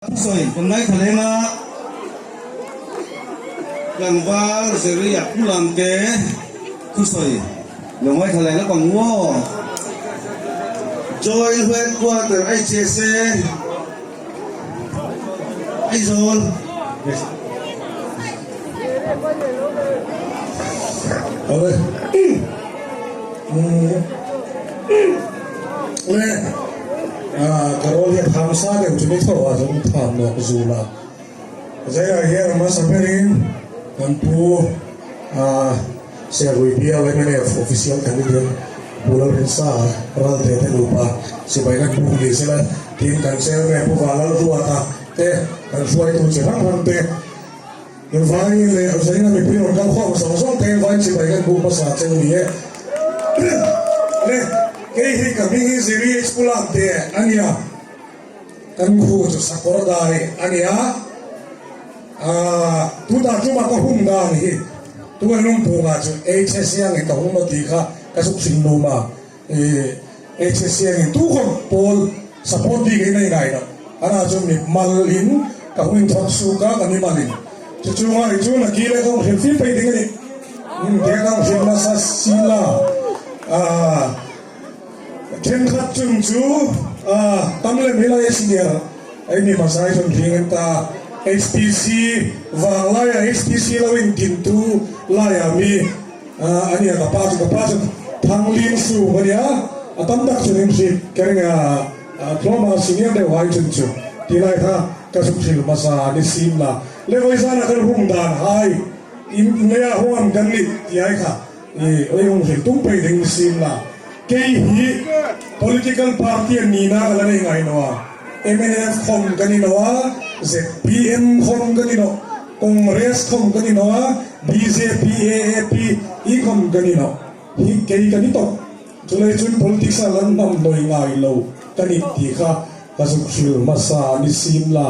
Thusawi kan ngaithla leng a, tlangval Zeria pu lamte thusawi lo ngaithla leh lawk ang u aw. Joint Headquarter HSA Aizawl. Awle. Le. Ka rawl hi a phang sa deuh chu ni tho a chuan tham nawk zul a. Zaiah hian a hmasa berin kan pu Serui bial mnf official candidate Pu Lalrinsa Ralte te nupa sipai kan buk ni sela tin kan chairman Pu Vanlalruata te kan hruaitu chi hrang hrang te Vai leh Zaina mipui rawn kal khawm zawng zawng te vai chibai kan buk hmasa cheu ni e. Le, kei hi ka hming hi Ziri H Pulam te a nia. Kan khu chu Sakawr dai a nia. Aaa, tunah tuma ka hum dan hi tu an lungphungah chu HS iangin ka hum a tih kha ka zuk hrim lum a. I HS hianin tu khawp pawl support bik in a ingai loh. Ana chu mi mal in ka hun in thawk suk a, ka mi mal in. Chu chu ngai chu na ki leh ka hrim fim phei ding a ni. Umm tia ka hrim nasa si la. Aaa thenkhat chung chu aaa tam lem hi lai a senior ei mi hmasa hi chuan hring an ta. HPC vanglai ah HPC lo in din tu lai ah mi A nia ka pa chu ka pa chu Thangling Sung a nia, a tam tak chuan in hrilh ka ring a, tlawma senior deuh hai chun chu ti lai kha ka zuk hrilh hmasa ni sim la, le vawi zana kan hung dan hai in leia huan kan nih ti ai kha i oi hung hrilh tum pei ding ni sim la, kei hi political party a nihna ka la nei ngai lo a, mnf khawm ka ni lo a, zpm khawm ka ni lo. Congress khawm kan inawh a, bjp, AAP i khawm kan inawh hi kei kan i tawp. Chulai chuan politics ah lan hnam hnawih ngai lo ka ni tih kha ka zuk hril hmasa ni sim la.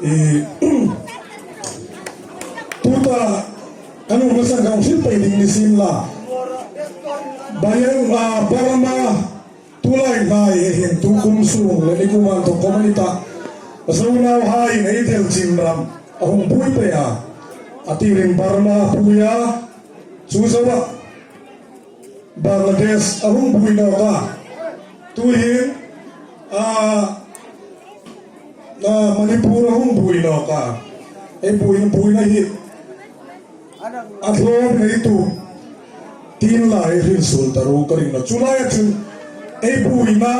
I tuta kan awm nasa kan hril peih ding ni sim la. Bayan Burma Tulai hnai he hian tu kum sung leh ni kum an thawk khawm a ni ta. Zonau haiin ei tel chin ram a hung pui pe a, a tirin Burma a pui a, chu zo ah Bangladesh a hung pui nawk a, tuihin a Manipur a hung pui nawk a, hei pui puina hi A hlawm neitu tin lai rinsul ta ru ka ring lo. Chu laia chu ei buina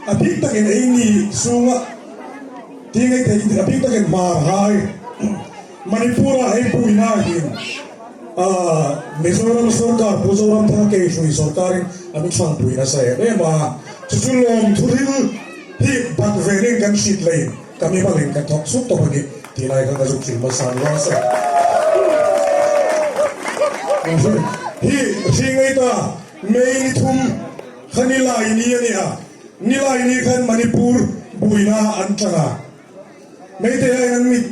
a bik takin ei ni chunga ti ngei thei a bik takin hmar hai Manipur ah ei buina hin Mizoram sorkar Pu Zoramthanga Keihrui sorkarin an chhangpui nasa em em a. Chu chu lawmthu ril hi bat venin kan hrit lei. Ka mi malin ka thawk sup tawp a ni tih lai khan ka zuk thil hmasa ni rual se. Hi hringei ta May ni thum kha nilai ni a ni a, nilai ni khan Manipur buina an tang a, Meitei aiin an mit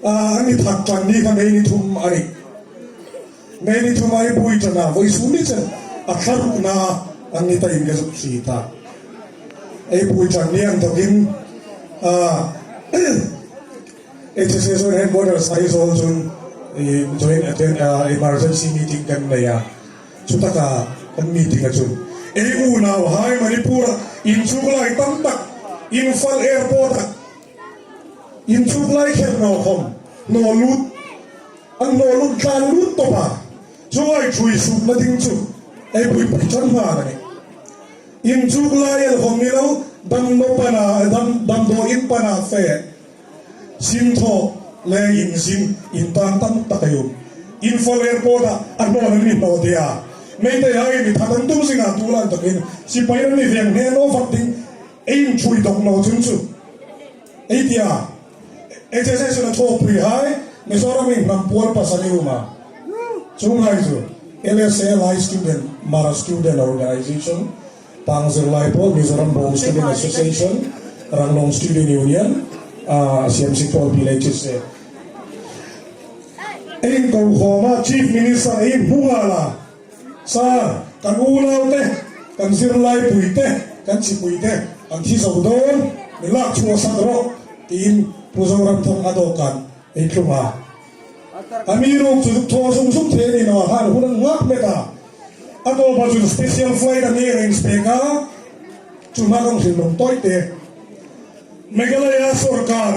an mi that tan ni kha May ni thum a ni. May ni thum ai bui tan a vawi sum ni chen a thla rukna an ni ta in ka zuk thli ta. Ei pui tan ni ang tawkin HSA chuan headquarters Aizawl chuan joint attend emergency meeting kan nei a, chutaka kan meeting a chu ei unau hai Manipur ah inchhung lai tam tak Imphal airport ah inchhung lai kher nawkhawm hnaw lut an hnaw lut tlan lut tawp a, chungai thui sukna ding chu ei pui pui tan nghal a ni. Inchuk lai a hawng ni lo, damlo pana dam damdawi in pana fe sim thawk le in zin in tan tam tak a yum. Imphal airport ah a hnawn an ni hnawh teh a, Meitei ai mi that an tum zingah tu lan takin sipai an ni veng hne no vak ding ei in thui dawk no chung chu ei tia HSA chuan a thawkpui hai Mizoram in hnam pual pasal i um a, chung hai chu LSA Lai Student Mara Student Organization, Pang Zirlai Pawl Mizoram Bawng Student Association, Ranglong Student Union, a siamsik pawl pi leh HSA. Eng kokhawm a Chief Minister ei hmunga la Sir, kan unau te, kan zirlai pui te, kan chipui te an thi zo dawn, min lak chhuah sak rawh tiin. Pu Zoramthang a dawhkan ei tlung a. A mi ruk chu thaw zung zung thei a ni lo a, khan hun an nghak mek a. A tawpah chuan special flight a mi arrange pek a, chu hma kan hrilh lawm tawih te. Meghalaya sorkar,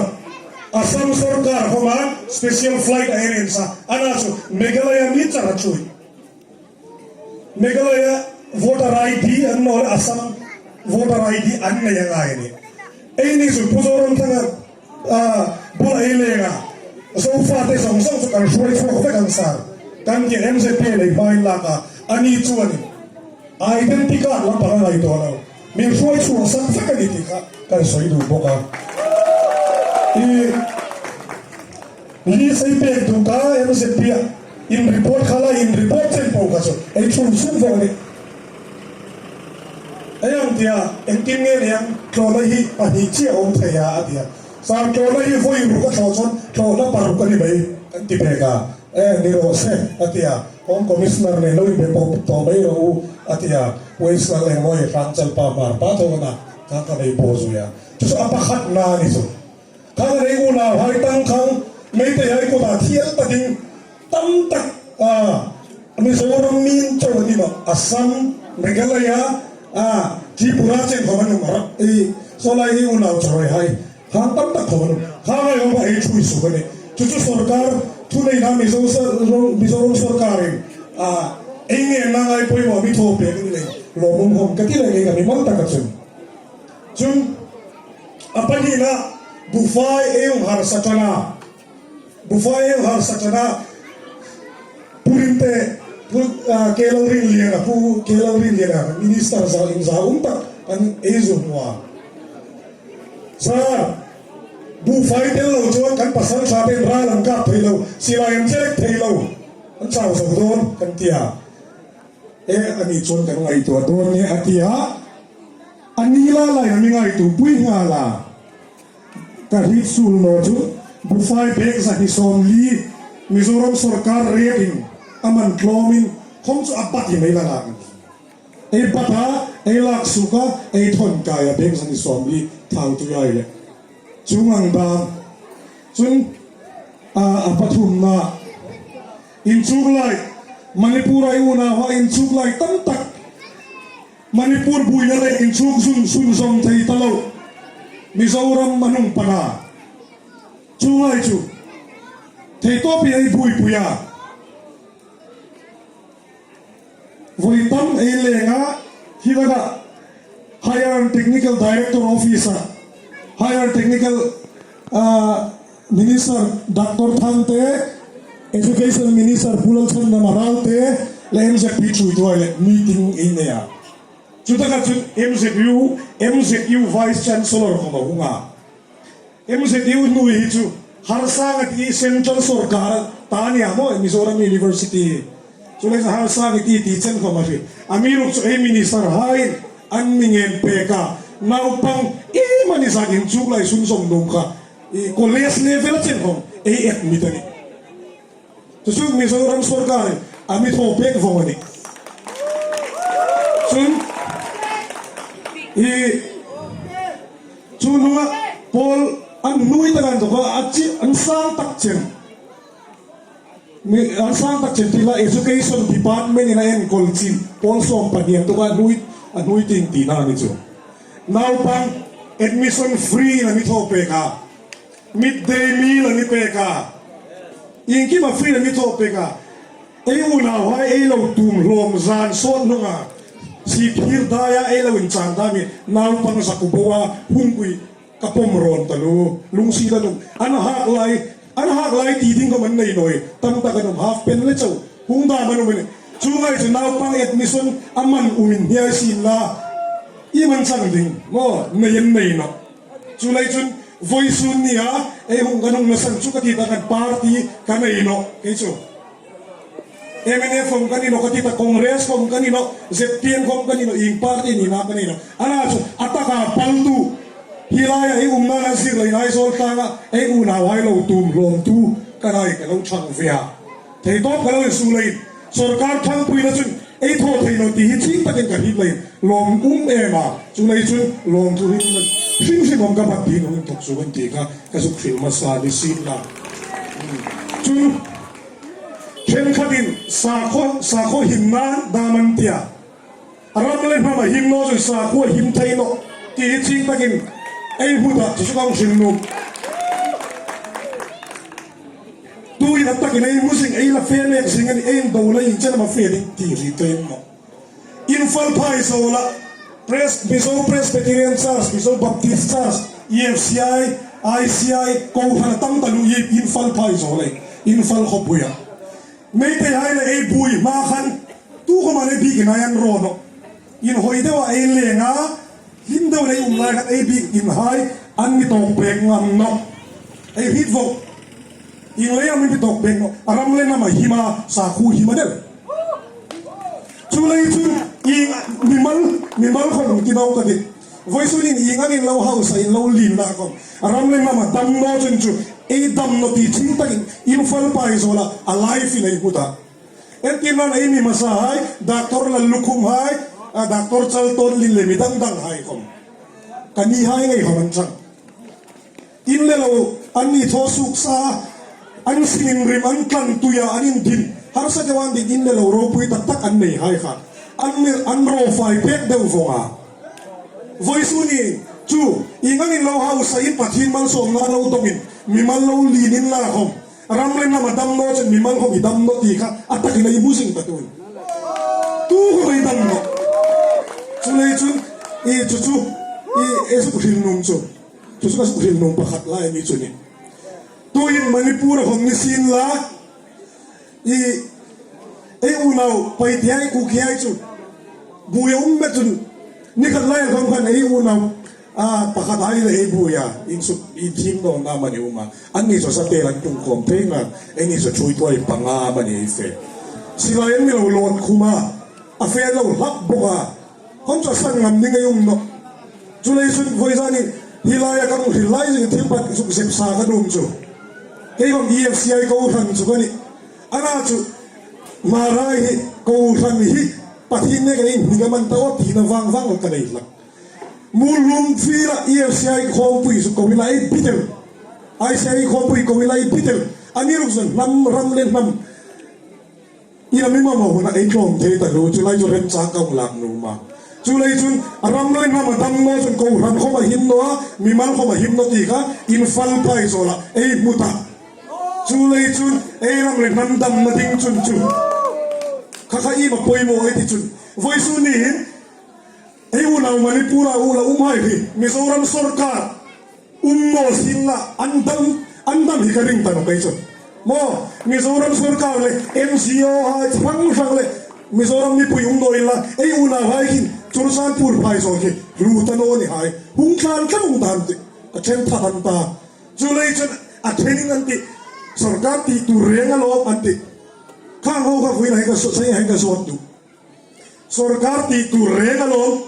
Assam sorkar khawma special flight a arrange a, ana chu Meghalaya mi char a chui. Meghalaya voter ID an nawl a, Assam voter ID an nei a ngai a ni. Ei ni chu Pu Zoramthanga bula ei leng a, Zofate zawng zawng chu kan hruai chhuak vek ang sar kan tih MZP lei hmain lak a, a ni chuan identity card lampang a ngaihtuah lo, min hruai chhuah sak vek a ni tih kha kan sawi duh bawk a. I. Ni sei pek duh ka MZP ah in report kha la in report chen pawh kha chu ei chhun chhun vawk a ni. Ei ang tia engtin nge niang tlawhna hi pahnih chiah a awm thei a a ti a. Sir tlawhna hi vawi ruk a thlawh chuan tlawhna paruk a ni mai kan ti pek a. E ni rawh se a ti a. Home Commissioner nen lo inbe pawh tawh mai rawh u a ti a. Western Engmawi Hrangchalpa Hmarpa tho a na kha ka nei pawh zui a. Chu chu a pakhat na a ni chu. Khang rei unau hai tangkhang Meitei hai kutah thial takin tam tak a Mizoram min cho an ni maw Assam, Meghalaya a Tripura chen khawm an awm rak i saw lai hi unau chawi hai khang tam tak khawm an awm khang ai awm a ei thui suk a ni chu chu sorkar thuneihna Mizo Mizoram sorkarin a ei ngenna ngai pawimawh mi thaw pek a ni leh lawmawm hawm ka ti leh ngei ka mi mal taka chun chun A pahnihna, Buhfai eung harsa tana, Buhfai eung harsa tana Pu Rinte, Pu Kelalrinliana, Pu Kelalrinliana, Minister za in za um tak an ei zu hmu a. Sir, buhfai tel lo chuan kan pasal tha ten ral an kap thei lo, silai an chelek thei lo, an chau zo dawn kan ti a. E, ani chuan kan ngaihtuah dawn nge a ti a. A ni la lai a mi ngaitu pui nghal a, ka hrit sul maw chu Bufai bag 240 Mizoram sorkar rate in a man tlawm in khawng chu a bat hi mai la lak a ni. Ei bat a, ei lak suk a, ei thawn kai a bag 240 thau tui ai leh chung ang dan chun a a pathumna inchuk lai Manipur a i unau a inchuk lai tam tak Manipur buaina leh inchhung zun zun zawm thei ta lo Mizoram a hnung pana chu ngai chu theitawpin ei buaipui a, vawi tam ei lenga Hilaga Higher and Technical Director Office-ah Higher Technical Minister Doctor Thangte, Education Minister Pu Lalchhandama Ralte leh MZP Thuituai leh meeting in nei a. Chutaka chu MZU MZU Vice Chancellor kawm a hung a. MZU hnui hi chu Harsanga tih Central sorkar ta nia maw Mizoram University chu leh Harsanga tih tih chen kawm a hrilh. A mi ruk chu ei Minister hain an mi ngen pek a, naupang em a ni zat inchuk lai sun zawm num kha I college level a chen hawng ei admit a ni. Chu chu Mizoram sorkar in a mi thaw pek vawng a ni. Chun i chu hnunga pawl an hnui tak an thawk a, a chi an sang tak chen mi an sang tak chen tih la education department in a enkawl chin pawl 12 an tuk a hnui a hnui ting tihna a ni chu. Naupang admission free in an i thaw pek a, mid day meal an i pek a, engkim a free in an i thaw pek a, ei unau hai ei lo tum hlawm zan sawt hnung a, sihphir daia ei lo in chan ta mi naupang zaku bo a hunpui ka pawm rawn ta lu lungsi la nung an hak lai an hak lai ti ding kawm an nei nawi tam tak an awm half pen le chauh hung dam an awm a ni. Chu ngai chu naupang admission a man um in hniai sin la i man chang ding maw nei an nei lo. Chu lei chun vawi sun nia ei hung kan hung nasan chu ka ti ta kan party ka nei lo kei chu mnf awm kan ni lo ka ti ta Congress awm kan ni lo zpm awm kan ni lo ing party ni na ka nei lo ana chu a taka pal tu hi laia ei um nana zir lei Aizawl tlanga ei unau hai lo tum hlawm tu ka nai ka lo chang ve a. Theitawp ka lo insuh leh in sorkar thangpuina chu. Ei thaw thei lo tih hi ching takin ka hip lei lawm um em a, chu lei chu lawm chu hrim hrim hrim awm ka bat tih nung in thawk chu kan tih kha ka zuk hrilh hmasa ni sin la. Chun thenkhatin sakhaw sakhaw him nan dam an tia ram leh hnam a him naw chuan sakhua him thei nawh tih hi ching takin ei hut ah chu chu ka ang hrilh nuam. Tu in a takin ei musing ei la fe mek zing a ni, ei in do la in chen a ma fe ding ti ri te in maw. Imphal phai zo la Pres Mizo Presbyterian Church, Mizo Baptist Church, EFCI, ICI, Kohhran a tam ta luh hi Imphal phai zo la in Imphal khawpui ah Meitei hai leh ei bui hma khan tu kawm an ei bik in ai an rawn aw. In hawi deuh ah ei leng a, hlim deuh in ei um lai khan ei bik in hai an mi tawk pek ngam nawh. Ei hrit vawk. In lei ah min ti tawk pek nawh. A ram leh hnam a him a, sakhu him a deuh. Chu lei chu ing mimal mimal khawn ang ti dawk ka ti. Vawisun in ing an in lo hausa in lo lin lah kawm. A ram leh hnam a dam naw chun chu ei dam naw ti ching tak in Imphal pai zawl ah a life in ei hmu ta. Entir nan ei mi hmasa hai, Doctor Lal Lukhum hai, Doctor Chal Tawn Lin leh mi dang dang hai kawm. Ka ni hai ngei hawm an chang. In le lo an ni thaw suk sa a, an sin in rim an tlan tui a, an in din harsa deuh a an din in le lo ropui tak tak an nei hai kha. An an ro fai pek deuh vawng a. Vawisu ni chu ing an in lo hausa in Pathin malsawm nan lo dawng in mimal lo lin in lak awm. Ram leh hnam a dam naw chuan mimal ho i dam naw tih kha a takin a i hmu zing ta tun. Tu ho i dam naw. Chu lei chun i chu chu i e zuk hril nung chu chu chu ka zuk hril nung pakhat lai ami chu ni. Tu in Manipur a hawn ni sin la i ei unau paitiai kukiai chu bui a um bet chun nikhat lai a hawn khan ei unau A pakhat ai leh ei bui a, in chu in thim dawn a mani um a, an ni chu satel an tum khawm phei ngan, ei ni chu thui tuai panga mani ei fe. Silai an ni lo lawn khum a, a fe an lo hlap bawk a, hawn chu a san ngam ding ei um nawk. Chu lei chu vawi zan in hi lai a ka hmu hrilh lai zing thil pat zuk zep sa ka dum chu kei rawn EFCI Kohhran chu ka ni. Ana chu Marai hi Kohhran hi Pathian nge kan inhnik a man ta aw tihna vang vang ka nei hlak. Mulhlum fila EFCI khawmpui chu ko ila ei bitel ICI khawmpui ko ila ei bitel a ni ruk chuan hnam ram leh hnam ila mi mamawh hunah ei tlawm thei ta lu chu lai chu remchang ka awm lak nu ma chu lei chun ram leh hnam a dam naw chuan kohhran khawm a him naw a mimal khawm a him naw tih kha in fal phai zawlah ei hmu ta chu lei chun ei ram leh hnam dam na ding chun chu kha kha i ma pawimawh ei ti chun vawisu niin Hei unau Manipur-ah u la um hai hi Mizoram sorkar um maw sin la an dam an dam hi ka ring ta lo kei chu maw Mizoram sorkar leh NGO hai chi hrang hrang leh Mizoram mipui um daw in la ei unau hai khin Churachandpur phai zawn khi hlu ta naw ni hai hung thlan tlat um ta an ti a then that an ta chu lei chuan a then in an ti sorkar tih tur reng alawm an ti khang ho kha vawiin ah hian ka sawi ah hian ka zawt duh. Sorkar tih tur reng alawm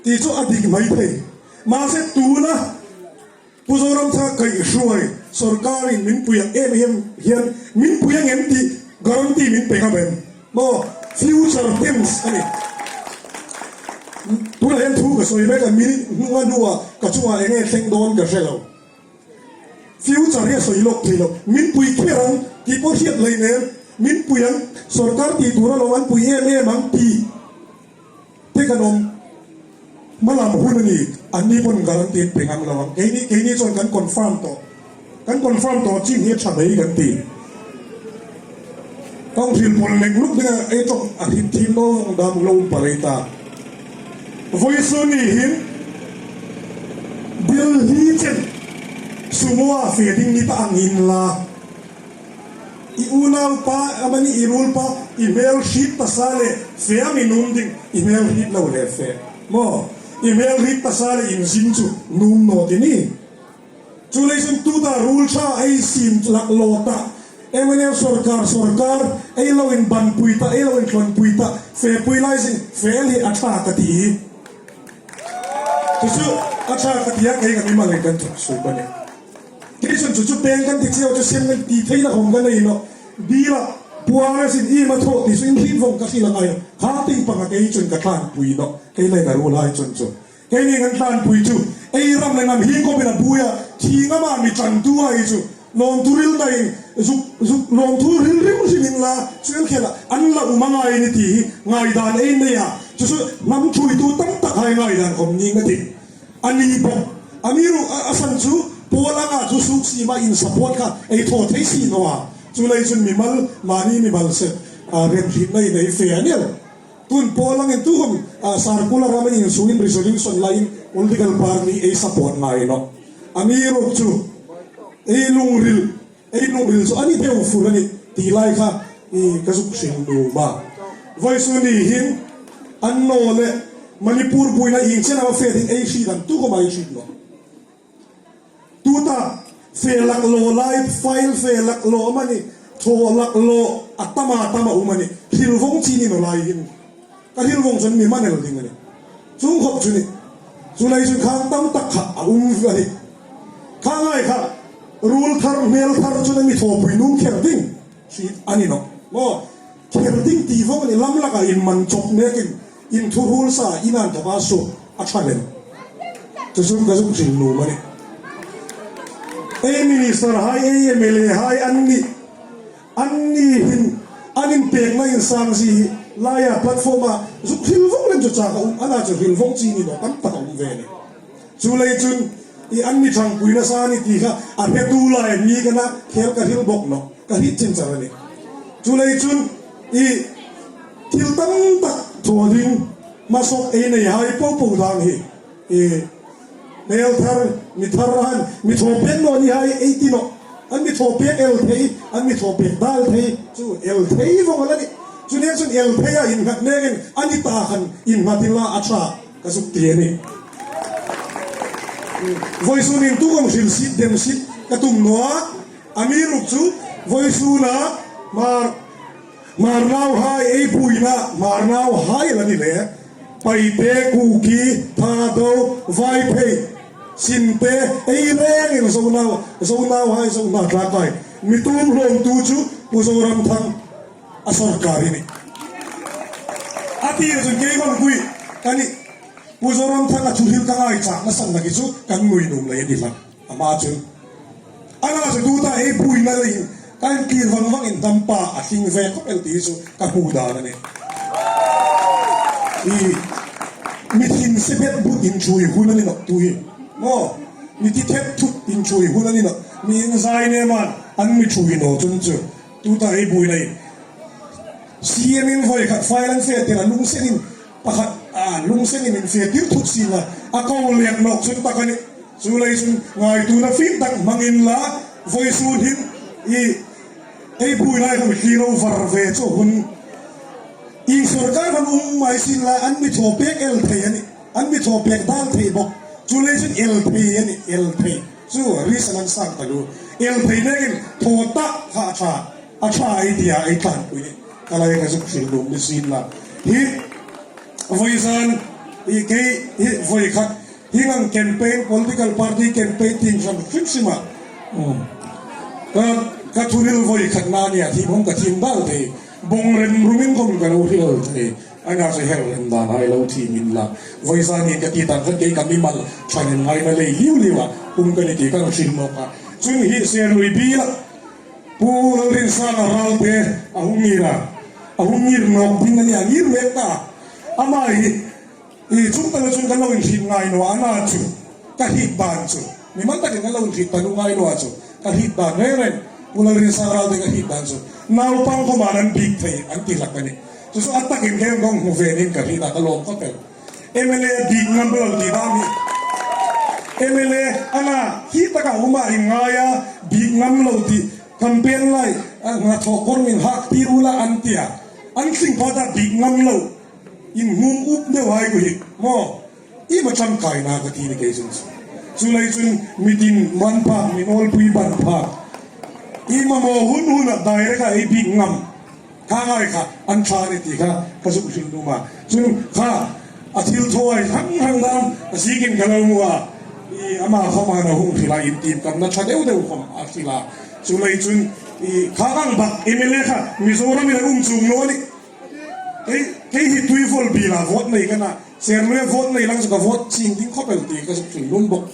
tih chu a dik mai thei. Mahse tuna Pu Zoramthanga kaihhruai sorkarin min pui ang em em hian min pui ang em tih guarantee min pe ngam em? Maw? Future tense a ni. Tunah hian thu ka sawi mek a, minute hnunga hnuah ka chungah eng nge thleng dawn ka hre lo. Future hi a sawi lawk thei lo. Min pui kher ang tih pawh hriat lei nen, min pui ang, sorkar tih tur alawm an pui em em ang tih te kan awm hmalam hun a ni. Anni pawn guarantee an pe ngam lo ang. Keini keini chuan kan confirm tawh. Kan confirm tawh chin hi a tha mai kan ti. Kawng hril pawl lek luk ding a ei tawk a hrim thim nawng dam lo um parei ta. Vawisu ni hin Delhi chen sumo ah fe ding ni ta ang in la. I unau pa amani i rul pa i hmel hrit ta sa le fe ang i num ding i hmel hrit lo le fe maw i hmel hrit ta sa le in zin chu num naw ti ni. Chu lei chuan tuta rul tha ei sim lak law ta mnf sorkar sorkar ei lo in ban pui ta ei lo in thlawn pui ta fe pui lai zing fel hi a tha ka ti chu chu a tha ka ti a kei ka mimal in kan thawk sup a ni kei chuan chu chu peng kan ti chiau chu sem kan ti thei na hawng ka nei lo dil ah. Puang asin i ma thawh ti chu in hrin vawng ka hrilh a ngai lo. Kha ting panga kei chun ka tlanpui nawh kei lei ka rul ai chun chu. Kei nih kan tlanpui chu ei ram le ngam hi kawp in a bui a, thi ngam ah mi tan tu ai chu lawmthu ril na in zuk zuk lawmthu ril rim hrim in la chuan khel ah an la um a ngai ni ti hi ngaidan ei nei a chu chu hnam thui tu tam tak hai ngaidan khawm ning a ti a ni bawk. A mi ruh a san chu pawl ang ah chu suk sim a in support kha ei thaw thei si no a chu lei chun mimal mahni mimal set remhrit na in ei fe a nial. Tun pawl angin tu hun circular ram in insuin resolution laiin political party ei support ngai lo. A mi ruk chu ei lungril ei lungril chu a ni deuh fur a ni tih lai kha i ka zuk hrim lum a. Vawisu ni hin an naw leh Manipur buaina inchen ava fet in ei hrit ang tu kawm a ei hrit lo. Tuta fe laklawh lai file fe laklawh awm a ni, thaw laklawh a tam a tam a awm a ni, hrilvawng chi ni no lai hin ka hrilvawng chuan mi manel ding a ni. Chung khawp chu ni, chu lei chu khang tam tak kha a awm a ni. Kha ngai kha rul thar hmel thar chuan mi thawpui nung kher ding hri a ni lo maw? Kher ding tih vawng a ni, lam lakah in man chawp nek in In thu rul sa in an thawk a suh a tha lem chu chu ka zuk hrilh num a ni. Ei minister hai ei mla hai an nih an ni hin an in pek na in sang zi hi laia platform ah zuk hrilh vawng lem chu chak a um ana chu hrilh vawng chi ni lo tam tak a um ve ni. Chu lei chun i an mi thangpui nasa a ni tih kha a hretu lai mi kana khel ka hrilh bawk lo ka hrilh chin char a ni. Chu lei chun i Thil tam tak thualin hmasawk ei nei hai po po dan hi i hmel thar, mi thar han mi thaw pek naw ni hai ei ti nawh, an mi thaw pek el thei, an mi thaw pek dal thei chu el thei vawng a la ni. Chuniang chuan el thei a innghat mek in a ni ta han innghat ila a tha ka zuk ti a ni. Vawisun in tu kawng hrilh sit dem sit ka tum naw a, a mi ruk chu vawisuna hmar Hmarnau hai ei puina hmarnau hai la ni le. Paite, Kuki, Thado, Vaiphei, Sinte ei reng in Zonau, Zonau hai Zohna tlak ai. Mitum hlawmtu chu Pu Zoramthang a sorkar i ni. A tir chun keiman pui ka ni. Pu Zoramthang a thuhril ka ngai chak nasa laki chu kan nui num lei a ni hlat. A hma chun a la chu tu ta ei puina lei in ka en kir vang vang in hnam pa a hling ve khawp el tih hi chu ka hmuh dan a ni. I mi thin si bet but in chui hun a ni nawk tu hi maw mi ti thet thut in chui hun a ni nawk mi in zai nem an an mi chui naw chun chu tu ta ei buina in CM in vawi khat file an fe tir a lungsen in Pakhat a lungsen in infiah tir thut sin a, a ko lek nawk chun tak a ni. Chu lei chun ngaituna fim tak hmang in la vawi sun hin i ei pui lai kha mitli lo var ve chu hun i sorkar khan um mai sin la an mi thaw pek el thei a ni, an mi thaw pek dal thei bawk. Chu lei chun el thei a ni, el thei chu reason an sang ta lu. El thei mek in thaw tak kha a tha. A tha ei tia ei tlanpui nih ka lai ka zuk hrilh lum ni sin la hi vawi zan i kei hi vawi khat hi ngang campaign political party campaign team hran hrim hrim ah ka ka thuril vawi khat na nia thim hawng ka thim dal thei bawng rem rum in kawm ka lo hrilh thei anga chu her rem dan ai lo thim in la vawi zan in ka ti tan khan kei ka mimal than in ngai na lei liu liu ah pum ka ni ti ka hrilh nawk a chung hi serlui bil ah Pu Lalrinsanga Ralte a hung ngir a, a hung ngir nawk ding a nia, ngir mek ta. Amah hi i chung tala chuan kan lo inhrit ngai lo a, ana chu ka hrit dan chu, mimal takin kan lo inhrit ta lu ngai lo a chu, ka hrit dan reng reng Pu Lalrinsanga Ralte ka hrit dan chu naupang khawman an bik thei an ti hlak a ni. Chu chu a takin kei ang kawng hmu venin ka hrit a, ka lawm khawp el. Mla bik ngam lo tih dan hi mla ana hi taka awm a in ngai a bik ngam lo tih campaign lai hnathawh kawr min hak tir ula an tia an tling phat a bik ngam lo in hmum up deuh hai ku hi maw i ma tangkai na ka ti ni kei chun chu chu lei chun mitin man phak mi nawlpui ban phak i mamawh hun hun ah direct a ei bik ngam. Kha ngai kha an tha a ni tih kha ka zuk hrilh duh ma. Chun kha a thil thuai hrang hrang nan a zikin ka lo hmu a, i amah khawm han a hung hrilh a, intim kamna tha deuh deuh khawm a hrilh a. Chu lei chun I kha ang bak mla kha Mizoram in an um chung lo a ni. Kei kei hi Tuivawl bil ah vote nei ka na, Serlui a vote nei lang chu ka vote ching ding khawp el tih ka zuk thin lum bawk.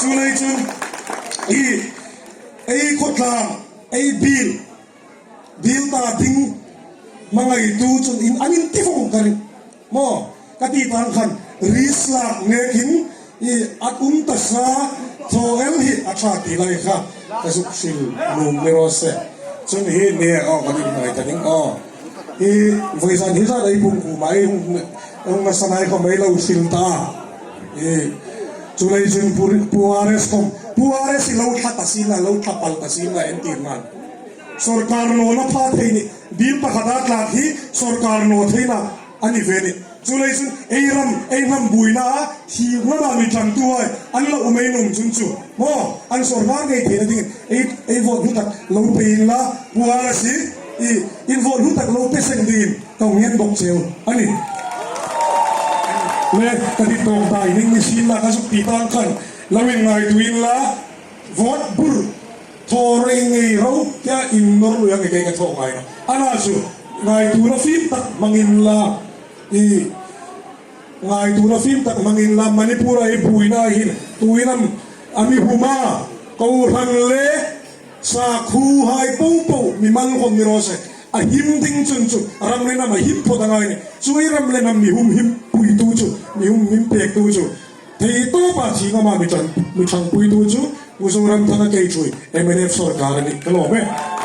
Chu lei chu i ei khawtlang ei bil bil ta ding hmangaitu chun in an in ti vawng ka ring maw ka tih tan khan risk lak nek in i a um ta sa thaw el hi a tha tih lai kha ka zuk hril lum ni rawh se chun hi nge aw kan in hmangaih ta ding aw i vawi zan hi zat ei pum kum ah ei hung nasa nai khaw mai lo hril ta i chu lei chun pu pu RS khawm pu RS i lo thla ta sin la lo thla pal ta sin la entir nan Sorkar nawn a pha thei ni. Bill pakhat a tlak hi sorkar naw theihna a ni ve ni. Chu lei chun ei ram, ei hnam buaina a thi lamah mi tantu ai an la um ei num chun chu maw an sorkar ngei theihna dingin ei ei vote hlu tak lo pe in la puar a si i in vote hlu tak lo pe seng dingin ka ngen bawk cheu a ni. Le ka ti tawk dai ning ni sin la ka zuk ti tan khan lo in ngaituin la vote bur Thaw rei ngei ro tia in nawr lui ang kei ka thawh ngai lo. Ana chu ngai tura fim tak hmangin la i ngai tura fim tak hmangin la Manipur a i buina hin tuinam a mi huma kohhran leh sakhu hai po po mi mal hawn ni rawh se a him ding chun chu ram leh nam a him phawt a ngai ni. Chu i ram leh nam mi hum him puitu chu mi hum him pektu chu Thei tawpah thing ama mi thangpuitu chu Pu Zoramthanga Keichui, mnf sorkar a nih ka lawm e.